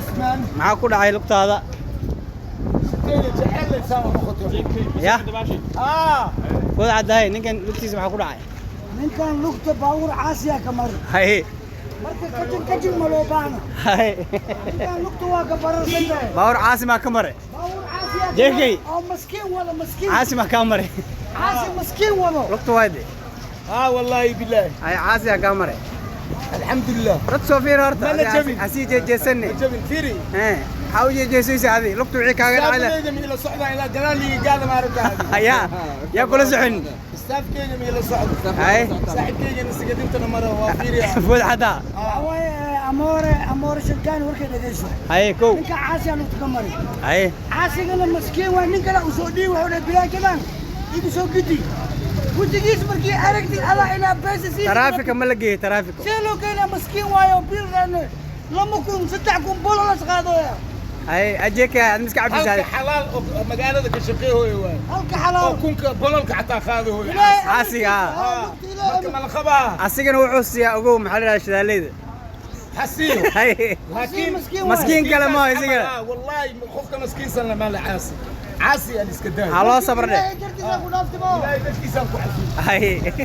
Yes, man. Maxaa ku dhacay lugtaada? Sideeda jecel saan u noqoto. Ya. Ah. Food caddahay, ninkan lugtiisa maxaa ku dhacay? Ninkan lugta baabuur caasiya ka mari. Marka kajin kajin ma loo baahna. Ninkan lugta waa ka bararsan tahay. Baabuur caasi maa ka mare? Baabuur caasiya ka JK. mari oo maskiin wado, maskiin. Caasi maa kaa mare? Caasi maskiin wado. Lugta waay de. Ah, wallahi billahi. Hay, caasi aa kaa mare. Alxamdulillah. Dad soo fiir horta. Ma la jabin. Hasii jeejeesanne. Jabin firi. Ee, maxaa u jeejeesaysa adi? Lugta wixii kaaga dhacay le. Staafkeyga ma ila socdaa ilaa gadaal liiga gaada ma aragtaa? Yaa yaa kula socon? Staafkeyga ma ila socdo? Hay. Saaxiibkeygana sigadintana mara waa fiiriya. Food caddaa. Waxaa waaye, amoore amoore shirkaan warkay dhegeyso. Hay, kow. Ninka caasiya lugta ka mari. Caasigana maskiin waa, nin kale usoo dhiibi, wuxuu dhahay bilaajadan igu soo gidi gudigiis. Markii aragtid adaa inaa beesa sii. Taraafika ma la geeyey taraafiko? See loo keenaa? Maskiin waayo, biil 2000, 3000 bololas qaadooya. Hay, ajeka ad miska cabisaa. Halka xalaal oo magaalada ka shaqeehoyo waay. Halka oo xalaal. Kunka bololka xataa qaadahoyo. Ilaahay Caasiga, ah. amarkiisa, lugta Ilaahay. Marka ma la qabaa? Asigana wuxuu siiyaa, ogow, maxaa la dhahdaa, shidaaleyda. Xasiyo. Hay. Laakiin maskiin waay. Maskiin kale ma isigana. Wallahi qofka maskiinsan lama la caasi caasi aan iska daayo. Ha loo sabr dheh. Ilaahay dartiisa ku dhaaftimo. Ilaahay dartiisaan ku cafiyo. Hay.